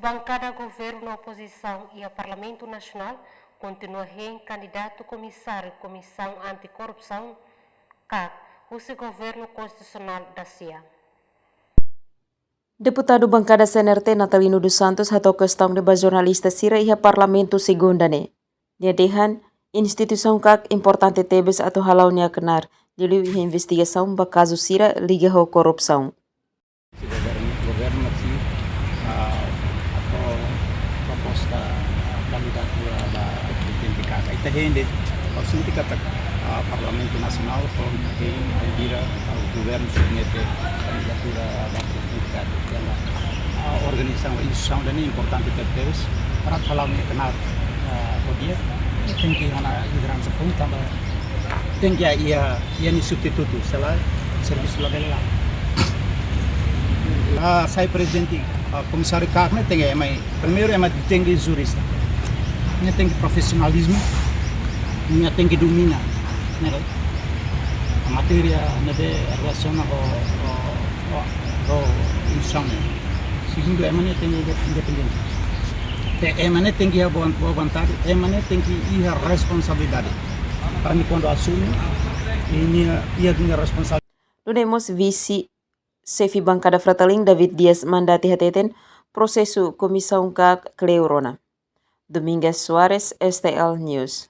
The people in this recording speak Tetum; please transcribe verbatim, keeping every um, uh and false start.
Bankada governu no opozisaun iha Parlamentu Nasionál kontinua hein kandidatu komisáriu Komisaun Anti-Korrupsaun, kak, husi Governu Konstitusionál dasia. Deputadu bankada C N R T Natalino dos Santos hato'o kestaun ne'e ba jornalista sira iha Parlamentu Segunda ne'e. Nia dehan, instituisaun kak importante tebes atu hala'o nia knaar, liuliu iha investigasaun ba kazu sira liga ho korrupsaun. Governu, governu sim, ah, apoia proposta, ah, kandidatura ba prezidente kak. Ita hein de'it, asuntu katak, ah, Parlamentu Nasionál, ho, hein, bira, ah, governu submete kandidatura ba prezidente kak. Entaun, ah, organizasaun, instituisaun ne'e importante tebes, para hala'o nia knaar, ah, ho di'ak, tenke iha ona lideransa foun tanba tenke iha, iha nia substitutu, se lae, servisu labele la'o. Ah, sai prezidente, ah, komisáriu kak ne'e tenke ema, primeiru ema tenke jurista. Nia tenke profisionalizmu, nia tenke domina, ne'e, matéria ne'ebé relasiona ho, ho, ho, ho instituisaun ne'e. Segundu, ema ne'e tenke inde-, independente. Te ema ne'e tenke iha boa, boa vontade, ema ne'e tenke iha responsabilidade. Para nia kuandu asume, nia, nia iha responsabilidade. Nune'e mós vise xefe bankada Fretilin David Dias Mandati hateten, prosesu komisaun kak kleur ona. Domingas Soares, S T L News.